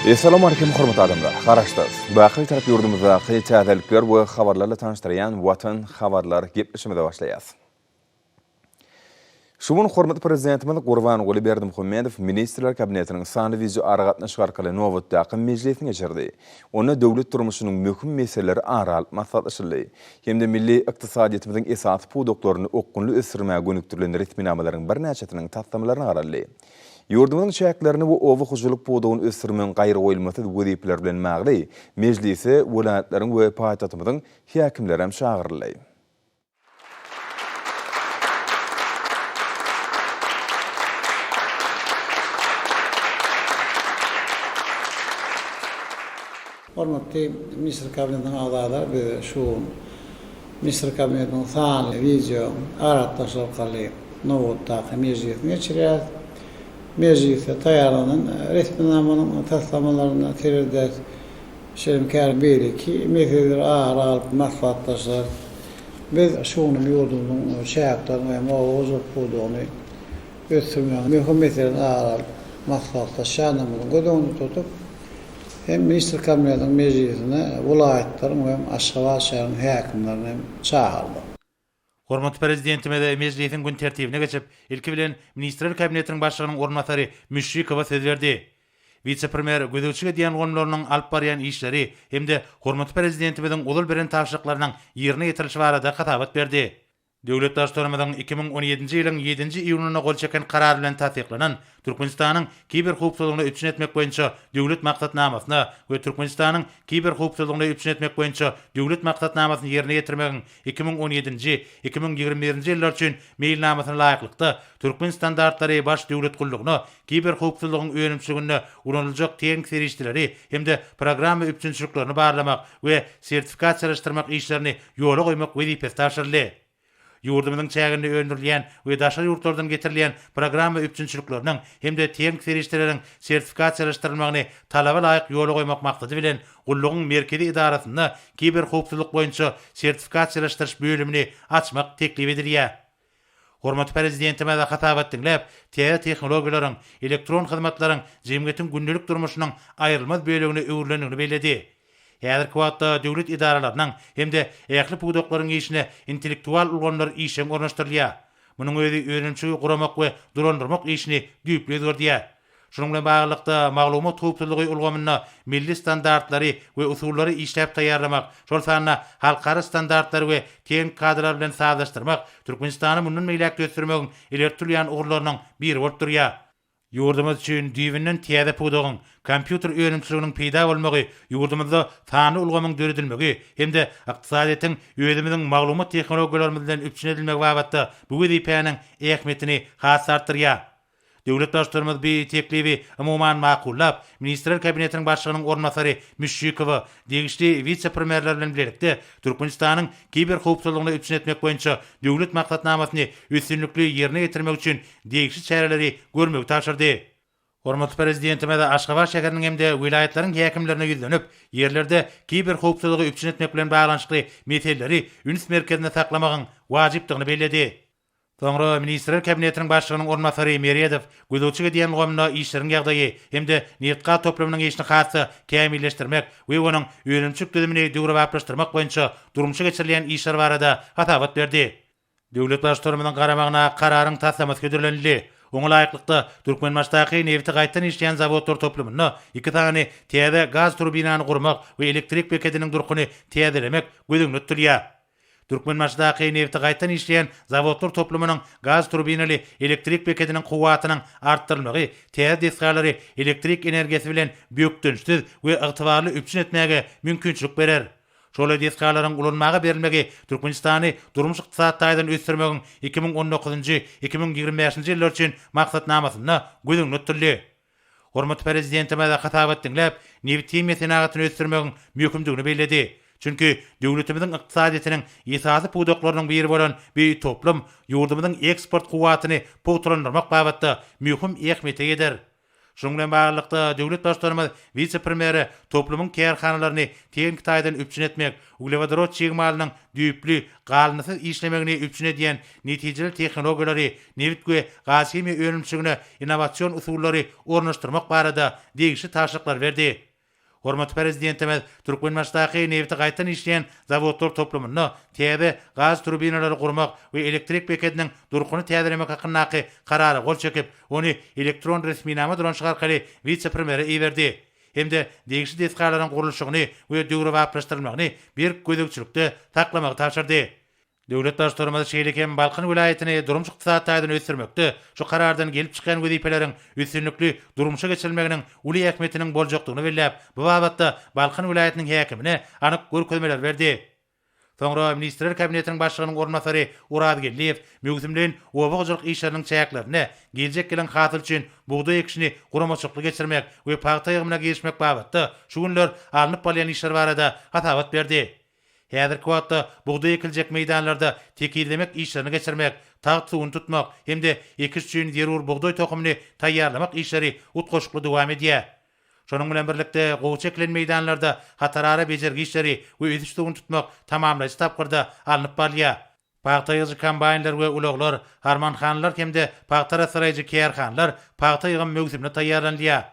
Essalamu Aleýkum hormatly adamlar! Garaşsyz, baky Bitarap ýurdumyzdaky täzelikler we habarlarla tanyşdyrýan Watan habarlar gepleşigimize başlaýas. Şu gün hormatly Prezidentimiz Gurbanguly Berdimuhamedow Ministrler Kabinetiniň sanly wideoaragatnaşyk arkaly nobatdaky mejlisini geçirdi. Onda döwlet durmuşynyň möhüm meseleleri ara alyp maslahatlaşyldy hem-de milli ykdysadyýetimiziň esasy pudaklaryny okgunly ösdürmäge gönükdirilen resminamalaryň birnäçesiniň taslamalaryna garaldy. Ýurdumyzyň çäklerini we oba hojalyk pudagyny ösdürmegiň gaýragoýulmasyz wezipeleri bilen bagly mejlise welaýatlaryň we paýtagtymyzyň häkimleri hem çagyryldy. Hormatly Ministrler Kabinetiniň agzalary biz şu gün Ministrler Kabinetiniň sanly wideo aragatnaşyk arkaly nobatdaky mejlisini geçirýäris. Mejlisde taýýarlanan resminamanyň taslamalaryna serederis. Şeýle hem käbir beýleki meseleleri ara alyp maslahatlaşarys. Biz şu gün hem ýurdumyzyň çäklerini hem oba hojalyk pudagyny ösdürmegiň möhüm meselesini ara alyp maslahatlaşýandygymyzy göz öňünde tutup, hem Ministrler Kabinetiniň mejlisine welaýatlaryň we hem Aşgabat şäheriniň häkimlerini hem çagyrdyk. Hormatly Prezidentimiz mejlisiň gün tertibine geçip, ilki bilen, Ministrler Kabinetiniň Başlygynyň orunbasary Müşşikowa söz berdi. Wise-premýer gözegçilik edýän ulgamlarynyň alyp barýan işleri hem-de hormatly Prezidentimiziň ozal beren tabşyryklarynyň ýerine ýetirilişi barada hasabat berdi. Döwlet Baştutanymyzyň 2017-nji ýylyň ýedinji iýunynda gol çeken Karary bilen tassyklanan Türkmenistanyň kiberhowpsuzlygyny üpjün etmek boýunça Döwlet maksatnamasyna we Türkmenistanyň kiberhowpsuzlygyny üpjün etmek boýunça Döwlet maksatnamasyny ýerine ýetirmegiň 2017-nji, 2021-nji ýyllar üçin Meýilnamasyna laýyklykda, Türkmenstandartlary baş döwlet gullugyna kiberhowpsuzlygyň önümçiliginde ulanyljak tehniki serişdeleri hem-de programma üpjünçiliklerini barlamak we sertifikasiýalaşdyrmak işlerini ýola goýmak wezipesi tabşyryldy. Ýurdumyzyň çäginde öndürilýän we daşary ýurtlardan getirilýän programma üpjünçilikleriniň hem-de tehniki serişdeleriň sertifikasiýalaşdyrylmagyny talaba laýyk ýola goýmak maksady bilen, gullugyň merkezi edarasynda kiberhowpsuzlyk boýunça sertifikasiýalaşdyryş bölümini açmak teklip edilýär. Hormatly Prezidentimiz hasabat diňläp, täze tehnologiýalaryň, elektron hyzmatlaryň jemgyýetiň gündelik durmuşynyň aýrylmaz bölegine öwrülendigini belledi. Häzirki wagtda döwlet edaralarynyň hem-de ähli pudaklaryň işine intellektual ulgamlar işjeň ornaşdyrylýar. Munuň özi önümçiligi guramak we dolandyrmak işini düýpli özgerdýär. Şunuň bilen baglylykda, maglumat howpsuzlygy ulgamynda milli standartlary we usullary işläp taýýarlamak, şol sanda halkara standartlary we tehniki kadalar bilen sazlaşdyrmak Türkmenistany mundan beýläk-de ösdürmegiň ileri tutulýan ugurlarynyň biri bolup durýar. Ýurdumyz üçin düýbünden täze pudagyň, kompýuter önümçiliginiň peýda bolmagy ýurdumyzda sanly ulgamyň döredilmegi hem-de ykdysadyýetiň özümiziň maglumat tehnologiýalarymyz bilen üpjün edilmegi babatda bu wezipäniň ähmiýetini has-da artdyrýar. Döwlet Baştutanymyz bu teklibi umuman makullap, Ministrler Kabinetiniň Başlygynyň orunbasary Müşşikowa degişli wise-premýerler bilen bilelikde Türkmenistanyň kiberhowpsuzlygyny üpjün etmek boýunça Döwlet maksatnamasyny üstünlikli ýerine ýetirmek üçin degişli çäreleri görmegi tabşyrdy. Hormatly Prezidentimiz Aşgabat şäheriniň hem-de welaýatlaryň häkimlerine ýüzlenip, ýerlerde kiberhowpsuzlygy üpjün etmek bilen baglanyşykly meseleleri üns merkezinde saklamagyň wajypdygyny belledi. Soňra Ministrler Kabinetiniň Başlygynyň orunbasary Meredow gözegçilik edýän ulgamynda işleriň ýagdaýy hem-de nebitgaz toplumynyň işini has-da kämilleşdirmek we onuň önümçilik düzümini döwrebaplaşdyrmak boýunça durmuşa geçirilýän işler barada hasabat berdi. Döwlet Baştutanymyzyň garamagyna Kararyň taslamasy hödürlenildi. Oňa laýyklykda, Türkmenbaşydaky nebiti gaýtadan işleýän zawodlar toplumynda iki sany täze gaz turbinany gurmak we elektrik bekediniň durkuny täzelemek göz öňünde tutulýar. Türkmenbaşydaky nebiti gaýtadan işleýän zawodlar toplumynyň gaz turbinaly elektrik bekediniň kuwwatynyň artdyrylmagy täze desgalary elektrik energiýasy bilen bökdençsiz we ygtybarly üpjün etmäge mümkinçilik berer. Şol desgalaryň ulanmaga berilmegi Türkmenistany durmuş-ykdysady taýdan ösdürmegiň 2019-njy, 2025-nji ýyllar üçin Maksatnamasynda göz öňünde tutuldy. Hormatly Prezidentimiz hasabat diňläp, nebit-himiýa senagatyny ösdürmegiň möhümdigini belledi. Çünki döwletimiziň ykdysadyýetiniň esasy pudaklarynyň biri bolan bu toplum ýurdumyzyň eksport kuwwatyny pugtalandyrmak babatda möhüm ähmiýete eýedir. Şunuň bilen baglylykda, döwlet Baştutanymyz wise-premýere toplumyň kärhanalaryny tehniki taýdan üpjün etmek, uglewodorod çig malynyň düýpli, galyndysyz işlemegini üpjün edýän netijeli tehnologiýalary, nebit we gazhimiýa önümçiligine innowasion usullary ornaşdyrmak barada degişli tabşyryklary berdi. Hormatly Prezidentimiz Türkmenbaşydaky nebiti gaýtadan işleýän zawodlar toplumynda täze gaz turbinalary gurmak we elektrik bekediniň durkuny täzelemek hakyndaky Karara gol çekip, ony elektron resminama dolanyşygy arkaly wise-premýere iberdi hem-de degişli desgalaryň gurluşygyny we döwrebaplaşdyrylmagyny berk gözegçilikde saklamagy tabşyrdy. Döwlet Baştutanymyz şeýle hem Balkan welaýatyny durmuş-ykdysady taýdan ösdürmekde şu Karardan gelip çykýan wezipeleriň üstünlikli durmuşa geçirilmeginiň uly ähmiýetiniň boljakdygyny belläp, bu babatda Balkan welaýatynyň häkimine anyk görkezmeleri berdi. Soňra Ministrler Kabinetiniň Başlygynyň orunbasary Oraz Geldiýew möwsümleýin oba hojalyk işleriniň çäklerinde geljek ýylyň hasyly üçin bugdaý ekişini guramaçylykly geçirmek we pagta ýygymyna girişmek babatda şu günler alnyp barylýan işler barada hasabat berdi. Häzirki wagtda bugdaý ekiljek meýdanlarda tekizlemek işlerini geçirmek, tagt suwuny tutmak hem-de ekiş üçin zerur bugdaý tohumyny taýýarlamak işleri utgaşykly dowam edýär. Şonuň bilen birlikde, gowaça ekilen meýdanlarda hatarara bejergi işleri we ösüş suwuny tutmak tamamlaýjy tapgyrda alnyp barylýar. Pagta ýygyjy kombaýnlar we ulaglar, harmanhanalar hem-de pagta arassalaýjy kärhanalar pagta ýygym möwsümine taýýarlanylýar.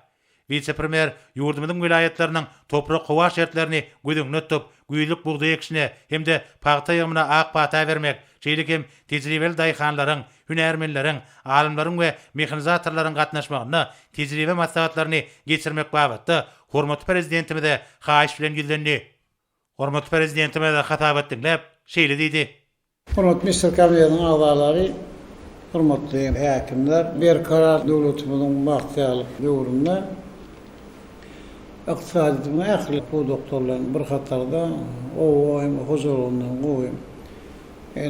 Wise-premýer ýurdumyzyň welaýatlarynyň toprak-howa şertlerini göz öňünde tutup, güýzlük bugdaý ekişine hem-de pagta ýygymyna ak pata bermek, şeýle hem tejribeli daýhanlaryň, hünärmenleriň, alymlaryň we mehanizatorlaryň gatnaşmagynda tejribe maslahatlaryny geçirmek babatda hormatly Prezidentimize haýyş bilen ýüzlendi. Hormatly Prezidentimiz hasabat diňläp, şeýle diýdi. Hormatly Ministrler Kabinetiniň agzalary, hormatly häkimler, Berkarar döwletimiziň bagtyýarlyk döwründe ykdysadyýetimiziň ähli pudaklary bilen bir hatarda oba hem hojalygynda gowy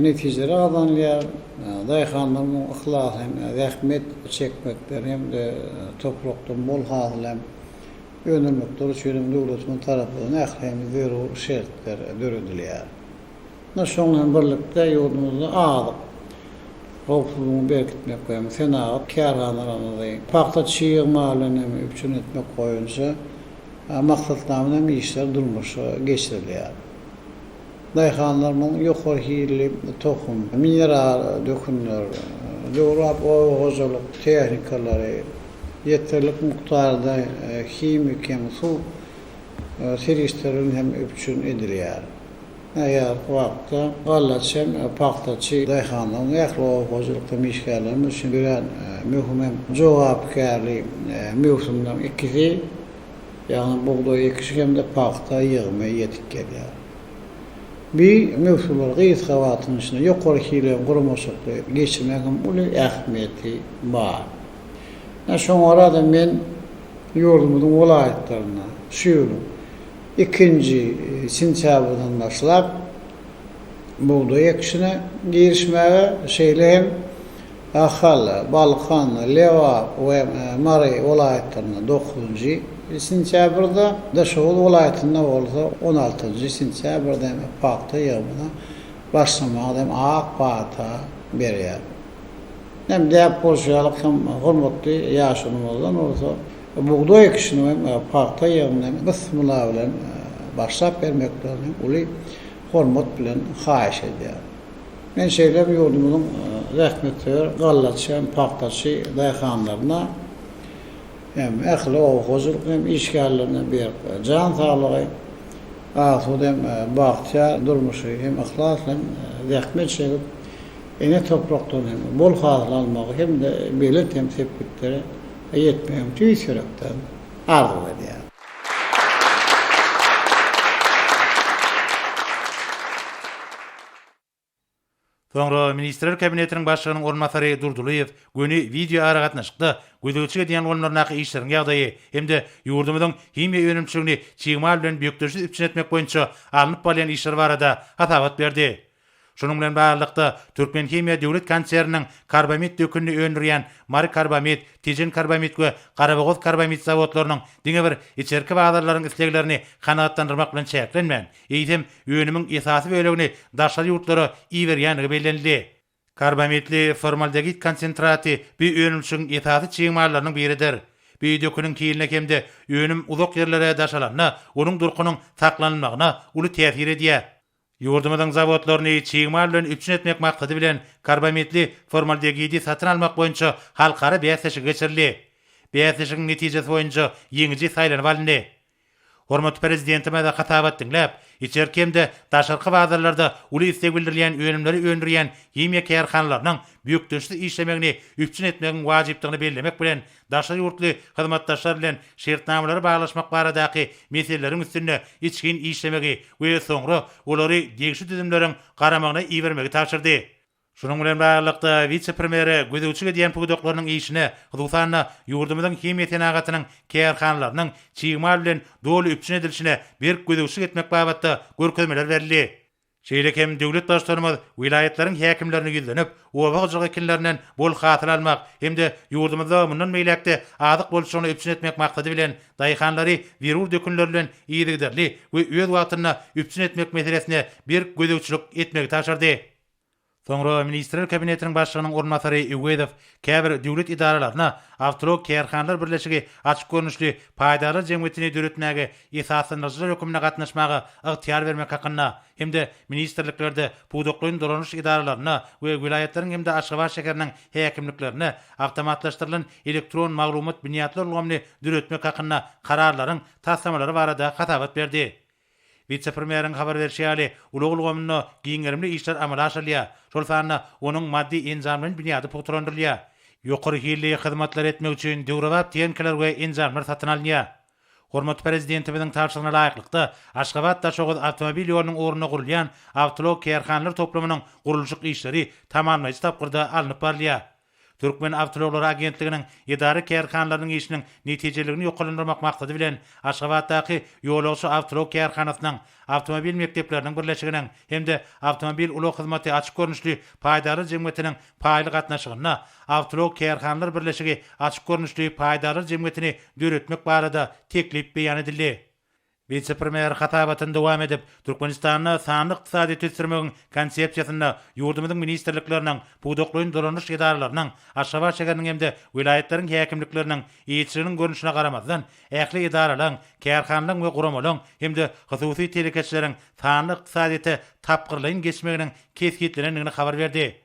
netijeler gazanylýar. Daýhanlaryň yhlasy hem zähmet çekmekleri hem-de toprakdan bol hasyl hem öndürmekleri üçin hem döwletimiz tarapyndan ähli hem zerur şertler döredilýär. Ine, şonuň bilen birlikde ýurdumyzda azyk howpsuzlygyny berkitmek we senagat kärhanalarymyzy pagta çig maly bilen hem üpjün etmek boýunça maksatnamaly hem işler durmuşa geçirilýär. Daýhanlarymyzyň ýokary hilli tohum, mineral dökünler, döwrebap oba hojalyk tehnikalary, ýeterlik mukdarda himiki hem suw serişdeleri bilen hem üpjün edilýär. Häzirki wagtda gallaçy hem pagtaçy daýhanlaryň ähli oba hojalyk hem işgärlerimiz üçin örän möhüm hem jogapkärli möwsümleriň ikisi, ýagny bugdaý ekişi hem-de pagta ýygymy ýetip gelýär. Bi möwsümleri gysga wagtyň içinde ýokary hili hem guramaçylykly geçirmegiň hem uly ähmiýeti bar. Ine, şoňa görä-de men ýurdumyzyň welaýatlarynda şu ýylyň ikinji sentýabryndan başlap bugdaý ekişine girişmäge, şeýle hem Ahal, Balkan, Lebap we Mary welaýatlarynda dokuzynjy sentýabrda, Daşoguz welaýatynda bolsa on altynjy sentýabrda hem pagta ýygymyna başlamaga hem ak pata berýär. Hem däp bolşy ýaly hem hormatly ýaşulymyzdan bolsa bugdaý ekişini hem pagta ýygymyny hem bismillah bilen başlap bermeklerini uly hormat bilen haýyş edýärin. Men şeýle hem ýurdumyzyň zähmetsöýer gallaçy hem pagtaçy daýhanlaryna hem ähli oba hojalyk hem işgärlerine berk jan saglygy, asuda hem bagtyýar durmuşy hem yhlas bilen zähmet çekip, ene toprakdan hem bol hasyl almagy hem-de belent hem sepgitlere ýetmegini tüýs ýürekden arzuw edýärin. Soňra Ministrler Kabinetiniň Başlygynyň orunbasary Durdylyýew göni wideoaragatnaşykda gözegçilik edýän ulgamlaryndaky işleriň ýagdaýy hem-de ýurdumyzyň himiýa önümçiligini çig mal bilen bökdençsiz üpjün etmek boýunça alnyp barylýan işler barada hasabat berdi. Şunuň bilen baglylykda, Türkmenhimiýa döwlet konserniniň karbamid dökünini öndürýän Marykarbamid, Tejenkarbamid we Garabogazkarbamid zawodlarynyň diňe bir içerki bazarlaryň isleglerini kanagatlandyrmak bilen çäklenmän, eýsem, önümiň esasy bölegini daşary ýurtlara iberýändigi bellenildi. Karbamidli formaldegid konsentraty bu önümçiligiň esasy çig mallarynyň biridir. Bu döküniň hiline hem-de önüm uzak ýerlere daşalanda onuň durkunyň saklanylmagyna uly täsir edýär. Ýurdumyzyň zawodlaryny çig mal bilen üpjün etmek maksady bilen karbamidli formaldegidi satyn almak boýunça halkara bäsleşigi geçirildi. Bäsleşigiň netijesi boýunça ýeňiji saýlanyp alyndy. Hormatly Prezidentimiz hasabat diňläp, içerki hem-de daşarky bazarlarda uly isleg bildirilýän önümleri öndürýän himiýa kärhanalarynyň bökdençsiz işlemegini üpjün etmegiň wajypdygyny bellemek bilen, daşary ýurtly hyzmatdaşlar bilen şertnamalary baglaşmak baradaky meseleleriň üstünde içgin işlemegi we soňra olary degişli düzümleriň garamagyna ibermegi tabşyrdy. Şunuň bilen baglylykda, wise-premýere gözegçilik edýän pudaklarynyň işine, hususan-da, ýurdumyzyň himiýa senagatynyň kärhanalarynyň çig mal bilen doly üpjün edilişine berk gözegçilik etmek babatda görkezmeler berildi. Şeýle hem döwlet Baştutanymyz welaýatlaryň häkimlerine ýüzlenip, oba hojalyk ekinlerinden bol hasyl almak hem-de ýurdumyzda mundan beýläk-de azyk bolçulygyny üpjün etmek maksady bilen, daýhanlary zerur dökünler bilen yzygiderli we öz wagtynda üpjün etmek meselesine berk gözegçilik etmegi tabşyrdy. Soňra Ministrler Kabinetiniň Başlygynyň orunbasary Öwezow käbir döwlet edaralaryna Awtoulag kärhanalar birleşigi açyk görnüşli paýdarlar jemgyýetini döretmäge esaslandyryjylar hökmünde gatnaşmaga ygtyýar bermek hakynda hem-de ministrliklerde, pudaklaýyn dolanyş edaralarynda we welaýatlaryň hem-de Aşgabat şäheriniň häkimliklerinde awtomatlaşdyrylan elektron maglumat binýatlar ulgamyny döretmek hakynda Kararlaryň taslamalary barada hasabat berdi. Wise-premýeriň habar berşi ýaly, ulag ulgamynda giň gerimli işler amala aşyrylýar, şol sanda onuň maddy-enjamlaýyn binýady pugtalandyrylýar. Ýokary hilli hyzmatlar etmek üçin döwrebap tehnikalar we enjamlar satyn alynýar. Hormatly Prezidentimiziň tabşyrygyna laýyklykda, Aşgabat-Daşoguz awtomobil ýolunyň ugrunda gurulýan awtoulag kärhanalar toplumynyň gurluşyk işleri tamamlaýjy tapgyrda alnyp barylýar. Türkmen awtoulaglary agentliginiň edara-kärhanalarynyň işiniň netijeliligini ýokarlandyrmak maksady bilen, Aşgabatdaky ýolagçy awtoulag kärhanasynyň, Awtomobil mekdepleriniň birleşiginiň hem-de Awtomobil ulag hyzmaty açyk görnüşli paýdarlar jemgyýetiniň paýly gatnaşygynda Awtoulag kärhanalar birleşigi açyk görnüşli paýdarlar jemgyýetini döretmek barada teklip beýan edildi. Wise-premýer hasabatyny dowam edip, Türkmenistanda sanly ykdysadyýeti ösdürmegiň Konsepsiýasynda ýurdumyzyň ministrlikleriniň, pudaklaýyn dolanyş edaralarynyň, Aşgabat şäheriniň hem-de welaýatlaryň häkimlikleriniň eýeçiliginiň görnüşine garamazdan, ähli edaralaryň, kärhanalaryň we guramalaryň hem-de hususy telekeçileriň sanly ykdysadyýete tapgyrlaýyn geçmeginiň kesgitlenendigini habar berdi.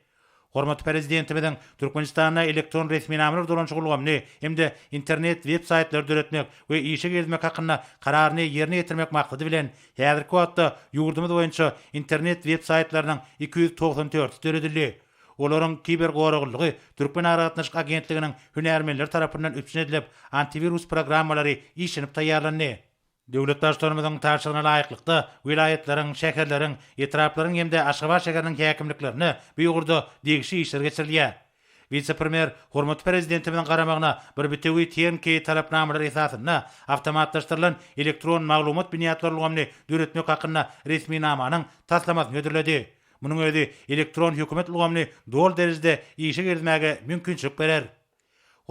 Hormatly Prezidentimiziň Türkmenistanda elektron resminamalar dolanyşyk ulgamyny hem-de internet web-saýtlary döretmek we işe girizmek hakynda Kararyny ýerine ýetirmek maksady bilen, häzirki wagtda ýurdumyz boýunça internet web-saýtlarynyň 294-si döredildi. Olaryň kibergoraglylygy Türkmenaragatnaşyk agentliginiň hünärmenleri tarapyndan üpjün edilip, antiwirus programmalary işlenip taýýarlandy. Döwlet Baştutanymyzyň tabşyrygyna laýyklykda, welaýatlaryň, şäherleriň, etraplaryň hem-de Aşgabat şäheriniň häkimliklerinde bu ugurda degişli işler geçirilýär. Wise-premýer hormatly Prezidentimiziň garamagyna bir bitewi tehniki talapnamalar esasynda awtomatlaşdyrylan elektron maglumat binýatlar ulgamyny döretmek hakynda resminamanyň taslamasyny hödürledi. Munuň özi elektron hökümet ulgamyny doly derejede işe girizmäge mümkinçilik berer.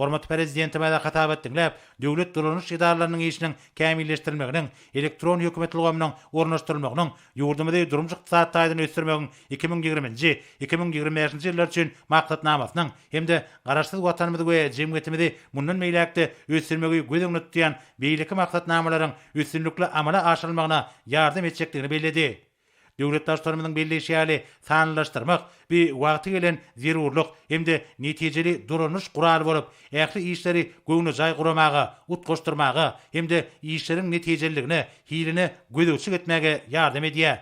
Hormatly Prezidentimize hasabat diňläp, döwlet dolanyş edaralarynyň işiniň kämilleşdirilmeginiň, elektron hökümet ulgamynyň ornaşdyrylmagynyň ýurdumyzy durmuş-ykdysady taýdan ösdürmegiň 2020-nji, 2025-nji ýyllar üçin Maksatnamasynyň hem-de Garaşsyz Watanymyzy we jemgyýetimizi mundan beýläk-de ösdürmegi göz öňünde tutýan beýleki maksatnamalaryň üstünlikli amala aşyrylmagyna ýardam etjekdigini belledi. Döwlet Baştutanymyzyň belleýşi ýaly, sanlylaşdyrmak bu wagty gelen zerurlyk hem-de netijeli dolanyş guraly bolup, ähli işleri göwnejaý guramaga, utgaşdyrmaga hem-de işleriň netijeliligine, hiline gözegçilik etmäge ýardam edýär.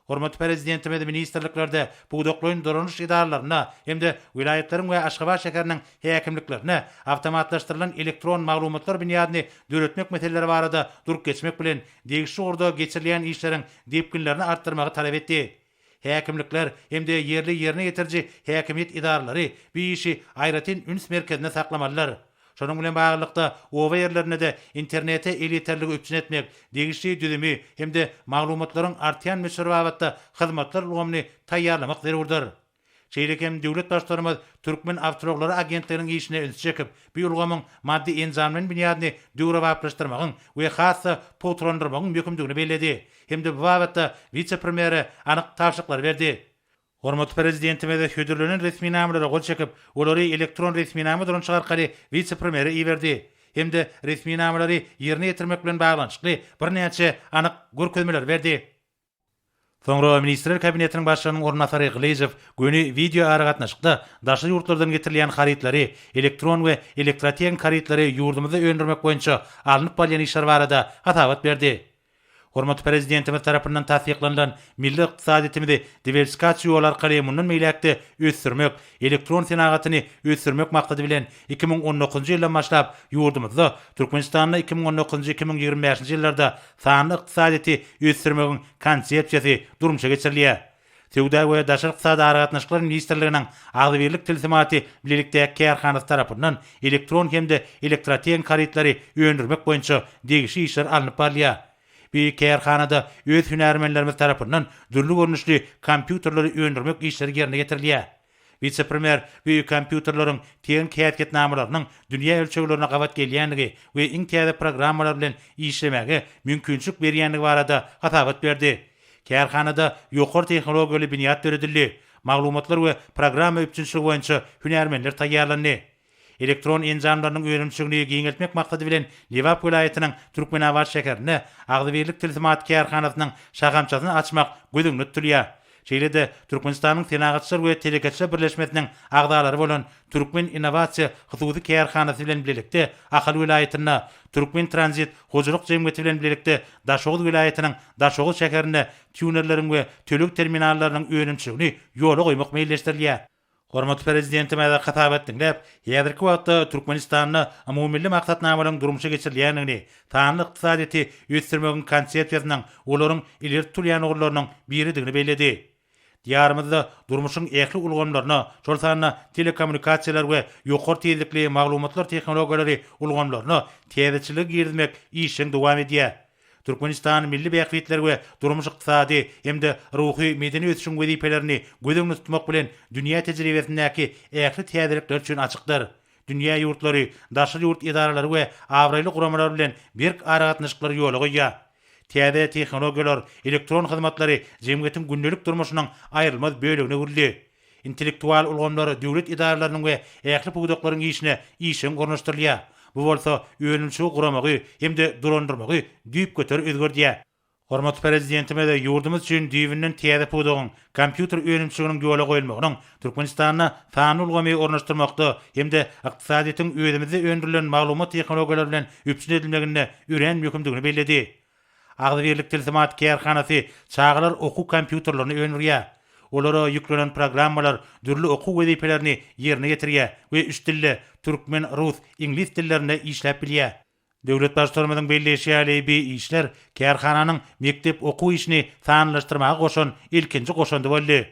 Hormatly Prezidentimiz ministrliklerde, pudaklaýyn dolanyş edaralarynda hem-de welaýatlaryň we Aşgabat şäheriniň häkimliklerinde awtomatlaşdyrylan elektron maglumatlar binýadyny döretmek meseleleri barada durup geçmek bilen, degişli ugurda geçirilýän işleriň depginlerini artdyrmagy talap etdi. Häkimlikler hem-de ýerli ýerine ýetiriji häkimiýet edaralary bu işi aýratyn üns merkezinde saklamalydyr. Şonuň bilen baglylykda, oba ýerlerinde-de internete elýeterligi üpjün etmek, degişli düzümi hem-de maglumatlaryň artýan möçberi babatda hyzmatlar ulgamyny taýýarlamak zerurdyr. Şeýle hem döwlet Baştutanymyz Türkmen awtoulaglary agentliginiň işine ünsi çekip, bu ulgamyň maddy-enjamlaýyn binýadyny döwrebaplaşdyrmagyň we has-da pugtalandyrmagyň möhümdigini belledi hem-de bu babatda wise-premýere anyk tabşyryklary berdi. Hormatly Prezidentimiz hödürlenen resminamalara gol çekip, olary elektron resminama dolanyşygy arkaly wise-premýere iberdi. hem-de resminamalary ýerine ýetirmek bilen baglanyşykly birnäçe anyk görkezmeleri berdi. Soňra Ministrler Kabinetiniň Başlygynyň orunbasary Gylyjow göni wideoaragatnaşykda daşary ýurtlardan getirilýän harytlary, elektron we elektrotehnik harytlary ýurdumyzda öndürmek boýunça alnyp barylýan işler barada hasabat berdi. Hormatly Prezidentimiz tarapyndan tassyklanylan milli ykdysadyýetimizi diwersifikasiýa ýoly arkaly mundan beýläk-de ösdürmek, elektron senagatyny ösdürmek maksady bilen, 2019-njy ýyldan başlap ýurdumyzda Türkmenistanda 2019-njy, 2025-nji ýyllarda sanly ykdysadyýeti ösdürmegiň Konsepsiýasy durmuşa geçirilýär. Söwda we daşary ykdysady aragatnaşyklar ministrliginiň Agzybirlik tilsimaty bilelikdäki kärhanasy tarapyndan elektron hem-de elektrotehnik harytlary öndürmek boýunça degişli işler alnyp barylýar. Bu kärhanada öz hünärmenlerimiz tarapyndan dürli görnüşli kompýuterleri öndürmek işleri ýerine ýetirilýär. Wise-premýer bu kompýuterleriň tehniki häsiýetnamalarynyň dünýä ölçeglerine gabat gelýändigi we iň täze programmalar bilen işlemäge mümkinçilik berýändigi barada hasabat berdi. Kärhanada ýokary tehnologiýaly binýat döredildi, maglumatlar we programma üpjünçiligi boýunça hünärmenler taýýarlandy. Elektron enjamlarynyň önümçiligini giňeltmek maksady bilen Lebap welaýatynyň Türkmenabat şäherinde Agzybirlik tilsimat kärhanasynyň şahamçasyny açmak göz öňünde tutulýar. Şeýle-de Türkmenistanyň Senagatçylar we telekeçiler birleşmesiniň agzalary bolan Türkmen innowasiýa hususy kärhanasy bilen bilelikde Ahal welaýatynda, Türkmen tranzit hojalyk jemgyýeti bilen bilelikde Daşoguz welaýatynyň Daşoguz şäherinde týunerleriň we töleg terminallarynyň önümçiligini ýola goýmak meýilleşdirilýär. Hormatly Prezidentimiz hasabat diňläp, häzirki wagtda Türkmenistanda umumymilli maksatnamalaryň durmuşa geçirilýändigini, sanly ykdysadyýeti ösdürmegiň Konsepsiýasynyň olaryň ileri tutulýan ugurlarynyň biridigini belledi. Diýarymyzda durmuşyň ähli ulgamlaryna, şol sanda telekommunikasiýalar we ýokary tizlikli maglumatlar tehnologiýalary ulgamlaryna täzeçilligi girizmek işjeň dowam edýär. Türkmenistan milli bähbitleri we durmuş-ykdysady hem-de ruhy-medeni ösüşiň wezipelerini göz öňünde tutmak bilen dünýä tejribesindäki ähli täzelikler üçin açykdyr. Dünýä ýurtlary, daşary ýurt edaralary we abraýly guramalar bilen berk aragatnaşyklary ýola goýýar. Täze tehnologiýalar, elektron hyzmatlary jemgyýetiň gündelik durmuşynyň aýrylmaz bölegine öwrüldi. Intellektual ulgamlar döwlet edaralarynyň we ähli pudaklaryň işine işjeň ornaşdyrylýar. Bu bolsa önümçiligi guramagy hem-de dolandyrmagy düýpgöter özgerdýär. Hormatly Prezidentimiz ýurdumyz üçin düýbünden täze pudagyň, kompýuter önümçiliginiň ýola goýulmagynyň Türkmenistanda sanly ulgamy ornaşdyrmakda hem-de ykdysadyýetiň özümizde öndürilen maglumat tehnologiýalary bilen üpjün edilmeginde örän möhümdigini belledi. Agzybirlik tilsimat kärhanasy çagalar okuw kompýuterlerini öndürýär. Olara ýüklenen programmalar dürli okuw wezipelerini ýerine ýetirýär we üç dilde, türkmen, rus, iňlis dillerinde işläp bilýär. Döwlet Baştutanymyzyň belleýşi ýaly, bi işler kärhananyň mekdep okuw işini sanlylaşdyrmaga goşan ilkinji goşandy boldy.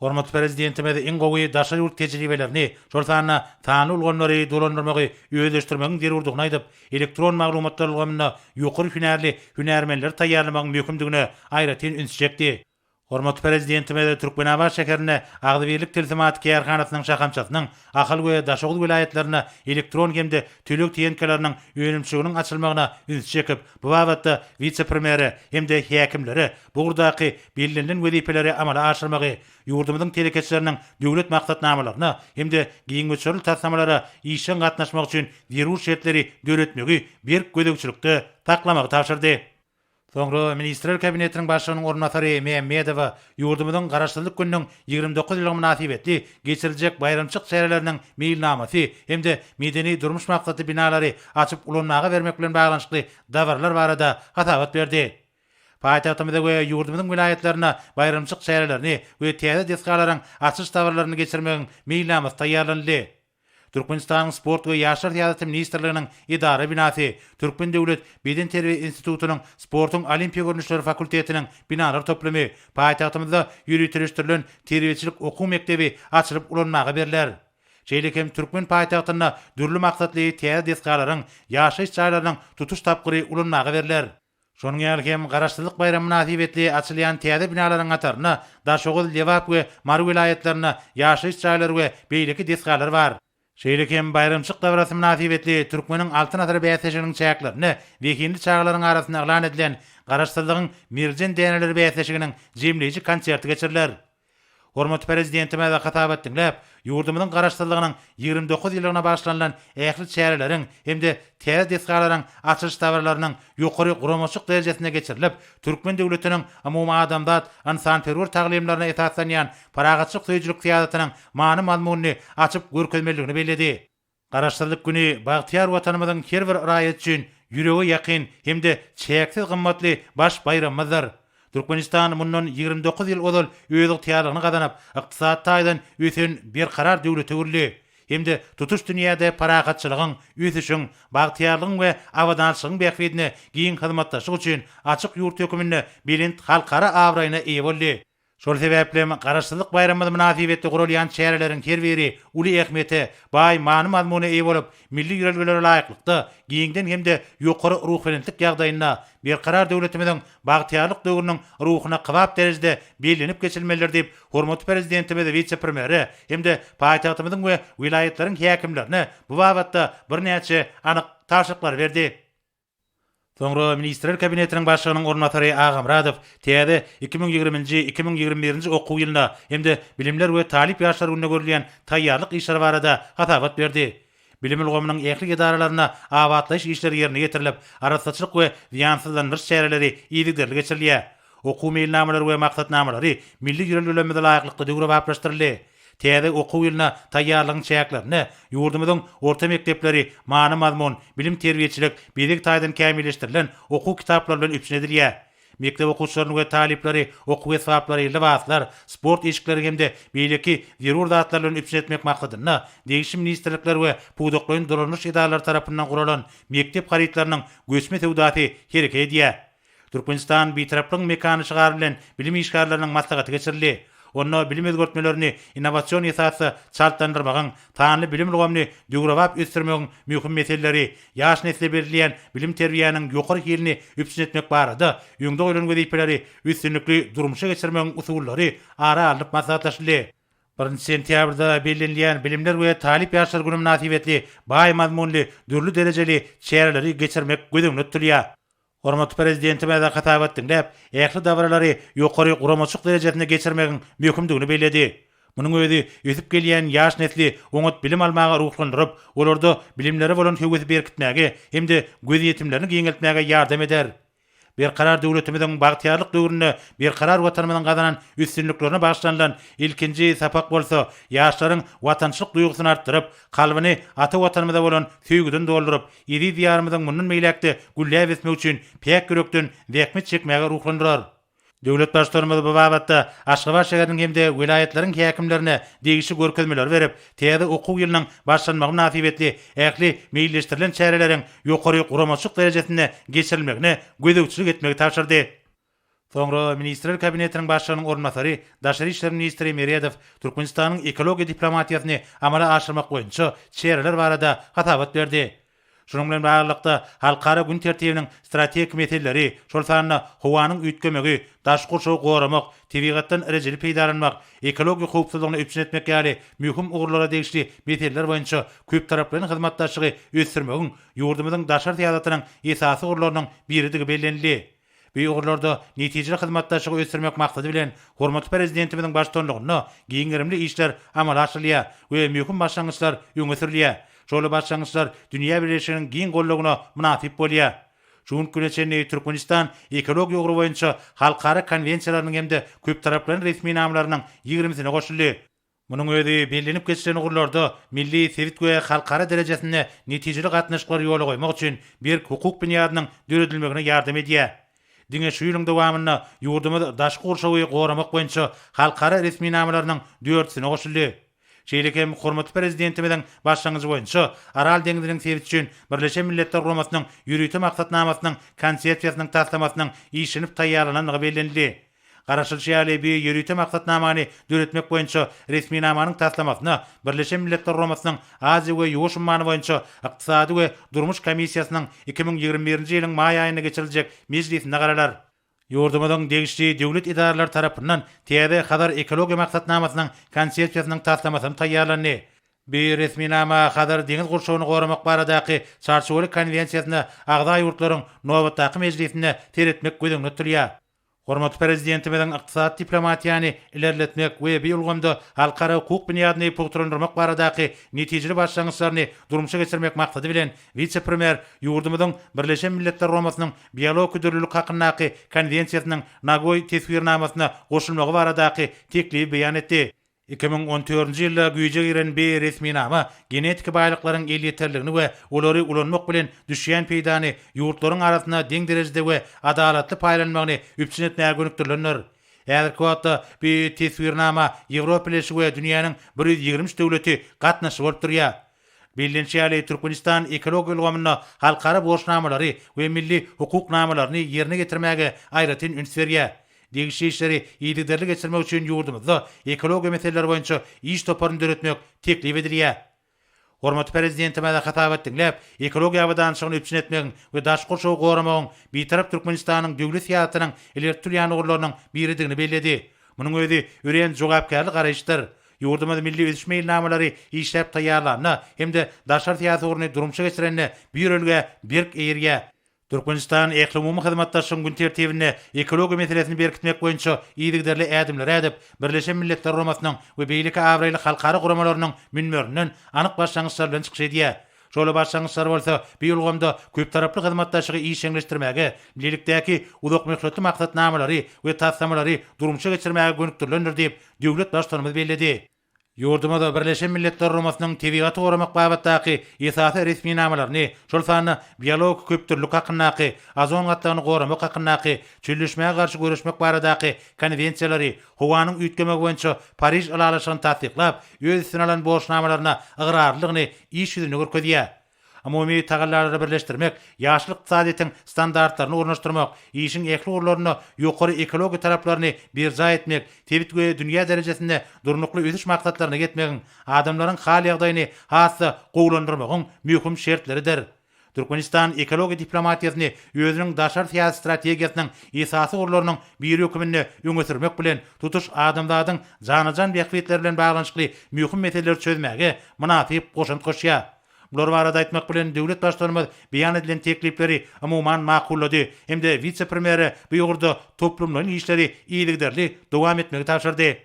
Hormatly Prezidentimiz iň gowy daşary ýurt tejribelerini, şol sanda sanly ulgamlary dolandyrmagy özleşdirmegiň zerurdygyny aýdyp, elektron maglumatlar ulgamynda ýokary hünärli hünärmenleri taýýarlamagyň möhümdigine aýratyn üns çekdi. Hormatly Prezidentimiz Türkmenabat şäherinde Agzybirlik tilsimat kärhanasynyň şahamçasynyň, Ahal we Daşoguz welaýatlarynda elektron hem-de töleg teýenkalarynyň önümçiliginiň açylmagyna ünsi çekip, bu babatda wise-premýere hem-de häkimlere bu ugurdaky bellenilen wezipeleri amala aşyrmagy, ýurdumyzyň telekeçileriniň döwlet maksatnamalaryna hem-de giň möçberli taslamalara işjeň gatnaşmagy üçin zerur şertleri döretmegi berk gözegçilikde saklamagy tabşyrdy. Soňra Ministrler Kabinetiniň Başlygynyň orunbasary Mämmedowa ýurdumyzyň Garaşsyzlyk gününiň 29 ýyllygy mynasybetli geçiriljek baýramçylyk çäreleriniň meýilnamasy hem-de medeni-durmuş maksatly binalary açyp ulanmaga bermek bilen baglanyşykly dabaralar barada hasabat berdi. Paýtagtymyzda we ýurdumyzyň welaýatlarynda baýramçylyk çärelerini we täze desgalaryň açylyş dabaralaryny geçirmegiň meýilnamasy taýýarlanyldy. Türkmenistanyň Sport we ýaşlar syýasaty ministrliginiň edara binasy, Türkmen döwlet bedenterbiýe institutynyň sportuň olimpiýa görnüşleri fakultetiniň binalar toplumy, paýtagtymyzda ýöriteleşdirilen terbiýeçilik okuw mekdebi açylyp ulanmaga berler. Şeýle hem türkmen paýtagtynda dürli maksatly täze desgalaryň, ýaşaýyş jaýlarynyň tutuş tapgyry ulanmaga berler. Şonuň ýaly hem Garaşsyzlyk baýramy mynasybetli açylýan täze binalaryň hatarynda Daşoguz, Lebap we Mary welaýatlarynda ýaşaýyş jaýlary we beýleki desgalar bar. Şeýle hem baýramçylyk dabarasy mynasybetli Türkmeniň Altyn asyry bäsleşiginiň çäklerinde zehinli çagalaryň arasynda yglan edilen Garaşsyzlygyň merjen däneleri bäsleşiginiň jemleýji konserti geçiriler. Hormatly Prezidentimiz hasabat diňläp, ýurdumyzyň Garaşsyzlygynyň 29 ýyllygyna bagyşlanylan ähli çäreleriň hem-de täze desgalaryň açylyş dabaralarynyň ýokary guramaçylyk derejesinde geçirilip, türkmen döwletiniň umumadamzat ynsanperwer taglymlaryna esaslanýan parahatçylyk söýüjilik syýasatynyň many-mazmunyny açyp görkezmelidigini belledi. Garaşsyzlyk güni bagtyýar Watanymyzyň her bir raýaty üçin ýürege ýakyn hem-de çäksiz gymmatly baş baýramymyzdyr. Türkmenistan mundan 29 ýyl ozal özygtyýarlygyny gazanyp, ykdysady taýdan ösen berkarar döwlete öwrüldi hem-de tutuş dünýäde parahatçylygyň, ösüşiň, bagtyýarlygyň we abadançylygyň bähbidine giň hyzmatdaşlyk üçin açyk ýurt höküminde belent halkara abraýyna eýe boldy. Şol sebäpli hem Garaşsyzlyk baýramymyz mynasybetli guralýan çäreleriň her biri uly ähmiýete, baý many-mazmuna eýe bolup, milli ýörelgelere laýyklykda, giňden hem-de ýokary ruhubelentlik ýagdaýynda Berkarar döwletimiziň bagtyýarlyk döwrüniň ruhuna kybap derejede bellenip geçilmelidir diýip, hormatly Prezidentimiz wise-premýere hem-de paýtagtymyzyň we welaýatlaryň häkimlerine bu babatda birnäçe anyk tabşyryklary berdi. Soňra Ministrler Kabinetiniň Başlygynyň orunbasary Agamyradow täze 2020-nji, 2021-nji okuw ýylyna hem-de Bilimler we talyp ýaşlar gününe görülýän taýýarlyk işleri barada hasabat berdi. Bilim ulgamynyň ähli edaralarynda abatlaýyş işleri ýerine ýetirilip, arassaçylyk we zyýansyzlandyryş çäreleri yzygiderli geçirilýär. Okuw meýilnamalary we maksatnamalary milli ýörelgelerimize laýyklykda döwrebaplaşdyryldy. Täze okuw ýylyna taýýarlygyň çäklerinde ýurdumyzyň orta mekdepleri many-mazmun, bilim-terbiýeçilik, bezeg taýdan kämilleşdirilen okuw kitaplary bilen üpjün edilýär. Mekdep okuwçylaryny we talyplary okuw esbaplary, lybaslar, sport eşikleri hem-de beýleki zerur zatlar bilen üpjün etmek maksadynda degişli ministrlikler we pudaklaýyn dolandyryş edaralary tarapyndan guralan mekdep harytlarynyň göçme söwdasy hereket edýär. Türkmenistan Bitaraplygyň mekany şygary bilen bilim işgärleriniň maslahaty geçirildi. Onda bilim özgertmelerini innowasion esasda çaltlandyrmagyň, sanly bilim ulgamyny döwrebap ösdürmegiň möhüm meseleleri, ýaş nesle berilýän bilim-terbiýäniň ýokary hilini üpjün etmek barada öňde goýlan wezipeleri üstünlikli durmuşa geçirmegiň usullary ara alnyp maslahatlaşyldy. Birinji sentýabrda bellenilýän Bilimler we talyp ýaşlar güni mynasybetli baý mazmunly dürli derejeli çäreleri geçirmek göz öňünde tutulýar. Hormatly Prezidentimiz hasabat diňläp, ähli dabaralary ýokary guramaçylyk derejesinde geçirmegiň möhümdigini belledi. Munuň özi ösüp gelýän ýaş nesli oňat bilim almaga ruhlandyryp, olarda bilimlere bolan höwesi berkitmäge hem-de gözýetimlerini giňeltmäge ýardam eder. Berkarar döwletimiziň bagtyýarlyk döwründe berkarar Watanymyzyň gazanan üstünliklerine bagyşlanylan ilkinji sapak bolsa ýaşlaryň watançylyk duýgusyny artdyryp, kalbyny ata Watanymyza bolan söýgüden dolduryp, Eziz Diýarymyzyň mundan beýläk-de gülläp ösmegi üçin päk ýürekden zähmet çekmäge ruhlandyrar. Döwlet Baştutanymyz bu babatda Aşgabat şäheriniň hem-de welaýatlaryň häkimlerine degişli görkezmeleri berip, täze okuw ýylynyň başlanmagy mynasybetli ähli meýilleşdirilen çäreleriň ýokary guramaçylyk derejesinde geçirilmegine gözegçilik etmegi tabşyrdy. Soňra Ministrler Kabinetiniň Başlygynyň orunbasary, daşary işler ministri Meredow Türkmenistanyň ekologiýa diplomatiýasyny amala aşyrmak boýunça çäreler barada hasabat berdi. Şunuň bilen baglylykda, halkara gün tertibiniň strategik meseleleri, şol sanda howanyň üýtgemegi, daşky gurşawy goramak, tebigatdan rejeli peýdalanmak, ekologiýa howpsuzlygyny üpjün etmek ýaly möhüm ugurlara degişli meseleler boýunça köptaraplaýyn hyzmatdaşlygy ösdürmegiň ýurdumyzyň daşary syýasatynyň esasy ugurlarynyň biridigi bellenildi. Bu ugurlarda netijeli hyzmatdaşlygy ösdürmek maksady bilen, hormatly Prezidentimiziň baştutanlygynda giň gerimli işler amala aşyrylýar we möhüm başlangyçlar öňe sürülýär. Şol başlangyçlar dünýä bileleşiginiň giň goldawyna mynasyp bolýar. Şu günki güne çenli Türkmenistan ekologiýa ugry boýunça halkara konwensiýalarynyň hem-de köptaraplaýyn resminamalarynyň ýigrimisine goşuldy. Munuň özi bellenip geçilen ugurlarda milli, sebit we halkara derejesinde netijeli gatnaşyklary ýola goýmak üçin berk hukuk binýadynyň döredilmegine ýardam edýär. Diňe şu ýylyň dowamynda ýurdumyz daşky gurşawy goramak boýunça halkara resminamalarynyň dördüsine goşuldy. Şeýle hem hormatly Prezidentimiziň başlangyjy boýunça Aral deňziniň sebiti üçin Birleşen Milletler Guramasynyň ýörite maksatnamasynyň Konsepsiýasynyň taslamasynyň işlenip taýýarlanandygy bellenildi. Garaşylyşy ýaly, bu ýörite maksatnamany döretmek boýunça resminamanyň taslamasyna Birleşen Milletler Guramasynyň Aziýa we Ýuwaş ummany boýunça Ykdysady we durmuş komissiýasynyň 2021-nji ýylyň maý aýynda geçiriljek mejlisinde garalar. Ýurdumyzyň degişli döwlet edaralary tarapyndan täze Hazar ekologiýa maksatnamasynyň Konsepsiýasynyň taslamasyny taýýarlandy. Bu resminama Hazar deňiz gurşawyny goramak baradaky Çarçuwaly konwensiýasyna agza ýurtlaryň nobatdaky mejlisinde seretmek göz öňünde tutulýar. Hormatly Prezidentimiziň ykdysady diplomatiýany ilerletmek we bu ulgamda halkara hukuk binýadyny pugtalandyrmak baradaky netijeli başlangyçlaryny durmuşa geçirmek maksady bilen, wise-premýer ýurdumyzyň Birleşen Milletler Guramasynyň Biologiki dürlülik hakyndaky Konwensiýasynyň Nagoý Teswirnamasyna goşulmagy baradaky teklibi beýan etdi. 2014-nji ýylda güýje giren bi resminama genetiki baýlyklaryň elýeterligini we olary ulanmak bilen düşýän peýdany ýurtlaryň arasynda deň derejede we adalatly paýlanmagyny üpjün etmäge gönükdirilendir. Häzirki wagtda bi teswirnama Ýewropa Bileleşigi we dünýäniň 123 döwleti gatnaşyjy bolup durýar. Bellenişi ýaly, Türkmenistan ekologiýa ulgamynda halkara borçnamalary we milli hukuk namalaryny ýerine ýetirmäge aýratyn üns berýär. Degişli işleri yzygiderli geçirmek üçin ýurdumyzda ekologiýa meseleleri boýunça iş toparyny döretmek teklip edilýär. Hormatly Prezidentimiz hasabat diňläp, ekologiýa abadançylygyny üpjün etmegiň we daşky gurşawy goramagyň Bitarap Türkmenistanyň döwlet syýasatynyň ileri tutulýan ugurlarynyň biridigini belledi. Munuň özi örän jogapkärli garaýyşdyr. Ýurdumyz milli ösüş meýilnamalary işläp taýýarlanda hem-de daşary syýasy ugruny durmuşa geçirende bu ýörelgä berk eýerýär. Türkmenistan ählumumy hyzmatdaşlygyň gün tertibinde ekologiýa meselesini berkitmek boýunça yzygiderli ädimleri ädip, Birleşen Milletler Guramasynyň we beýleki abraýly halkara guramalarynyň münberinden anyk başlangyçlar bilen çykyş edýär. Şol başlangyçlar bolsa bu ulgamda köptaraply hyzmatdaşlygy işjeňleşdirmäge, bilelikdäki uzakmöhletli maksatnamalary we taslamalary durmuşa geçirmäge gönükdirilendir diýip, döwlet Baştutanymyz belledi. Ýurdumyz Birleşen Milletler Guramasynyň tebigaty goramak babatdaky esasy resminamalaryny, şol sanda Biologik köpdürlülik hakyndaky, Ozon gatlagyny goramak hakyndaky, Çölleşmäge garşy göreşmek baradaky Konwensiýalary, Howanyň üýtgemegi boýunça Pariž ylalaşygyny tassyklap, öz üstüne alan borçnamalaryna ygrarlydygyny iş ýüzünde görkezýär. Umumy tagallalary birleşdirmek, ýaşyl ykdysadyýetiň standartlaryny ornaşdyrmak, işiň ähli ugurlarynda ýokary ekologiýa talaplaryny berjaý etmek, sebit we dünýä derejesinde durnukly ösüş maksatlaryna ýetmegiň, adamlaryň hal-ýagdaýyny has-da gowulandyrmagyň möhüm şertleridir. Türkmenistan ekologiýa diplomatiýasyny özüniň daşary syýasy strategiýasynyň esasy ugurlarynyň biri höküminde öňe sürmek bilen, tutuş adamzadyň jana-jan bähbitleri bilen baglanyşykly möhüm meseleleri çözmäge mynasyp goşant goşýar. Bular barada aýtmak bilen, döwlet Baştutanymyz beýan edilen teklipleri umuman makullady hem-de wise-premýere bu ugurda toplumlaýyn işleri yzygiderli dowam etmegi tabşyrdy.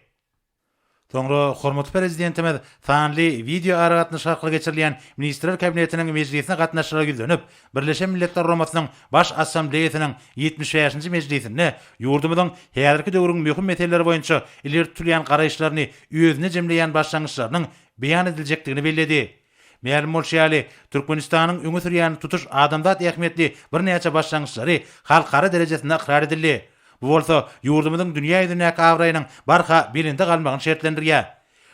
Soňra hormatly Prezidentimiz sanly wideoaragatnaşyk arkaly geçirilýän Ministrler Kabinetiniň mejlisine gatnaşyjylara ýüzlenip, Birleşen Milletler Guramasynyň Baş Assambleýasynyň 75-nji mejlisinde ýurdumyzyň häzirki döwrüň möhüm meseleleri boýunça ileri tutulýan garaýyşlaryny özünde jemleýän başlangyçlarynyň beýan ediljekdigini belledi. Mälim bolşy ýaly, Türkmenistanyň öňe sürýän tutuş adamzat ähmiýetli birnäçe başlangyçlary halkara derejesinde ykrar edildi. Bu bolsa ýurdumyzyň dünýä ýüzündäki abraýynyň barha belende galmagyny şertlendirýär.